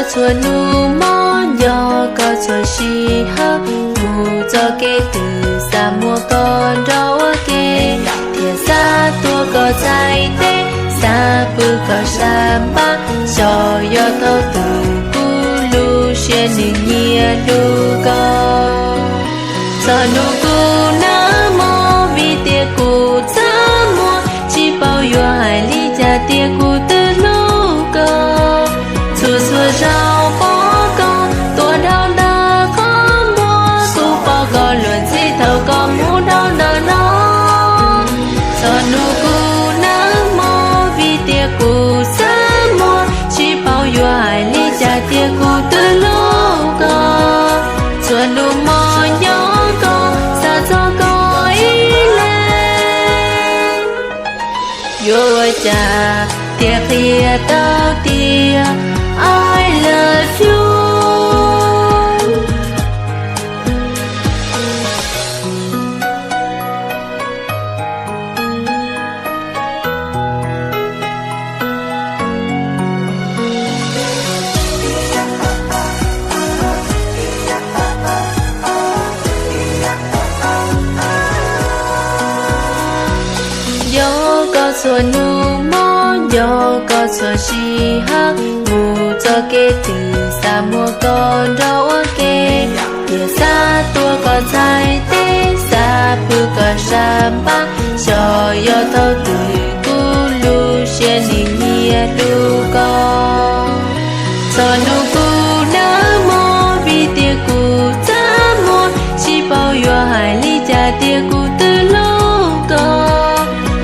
Txhua hnub mob nco koj txhua sij hawm, mus txoj kev twg xav muab koj nrog ua ke, thiaj xav tuav koj txhais tes, xav pw koj sab npab, xyov yog thaum twg kuv lub siab nws nyiam hlub koj. Txog hnub kuv nawb mog, vim tias kuv txaj muag, tsis paub yuav hais li cas tias kuv twb hlub koj. Txhua txhua zaus pom koj tuav dhau ntawm qhov muag, kuv pom koj luag ntxhi thaum koj mus dhau ntawm no. Txog hnub kuv nawb mog, vim tias kuv txaj muag, tsis paub yuav hais li cas tias kuv twb hlub koj. Txhua hnub mob nco koj, xav txog koj ib leeg. Yuav ua cas thiaj qhia tau tias I love you? Nco koj txhua hnub mob, nco koj txhua sij hawm, mus txoj kev twg xav muab koj nrog ua ke, thiaj xav tuav koj txhais tes, xav pw koj sab npab, xyov yog thaum twg kuv lub siab nws nyiam hlub koj. Txog hnub kuv nawb mog, vim tias kuv txaj muag, tsis paub yuav hais li cas tias kuv twb hlub koj.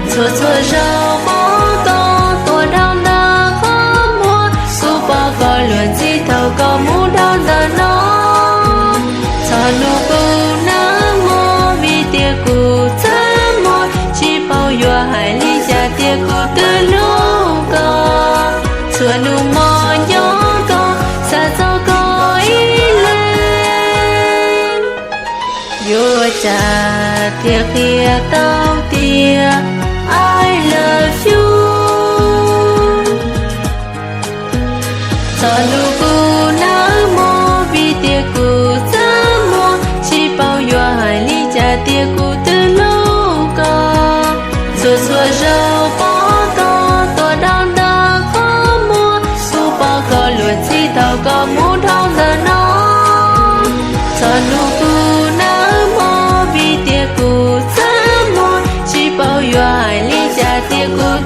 Txhua txhua zaus pom koj tuav dhau ntawm qhov muag, kuv pom koj luag ntxhi thaum koj mus dhau ntawm no. Txog hnub kuv nawb mog, vim tias kuv txaj muag, tsis paub yuav hais li cas tias kuv twb hlub koj. Txhua hnub mob nco koj, xav txog koj ib leeg. Yuav ua cas thiaj qhia tau tias I love you? Txog hnub kuv nawb mog, vim tias kuv txaj muag, tsis paub yuav hais li cas tias kuv twb hlub koj. Txhua txhua zaus pom koj tuav dhau ntawm qhov muag, kuv pom koj luag ntxhi thaum koj mus dhau ntawm no. Txog hnub kuv nawb mog, vim tias kuv txaj muag, tsis paub yuav hais li cas tias kuv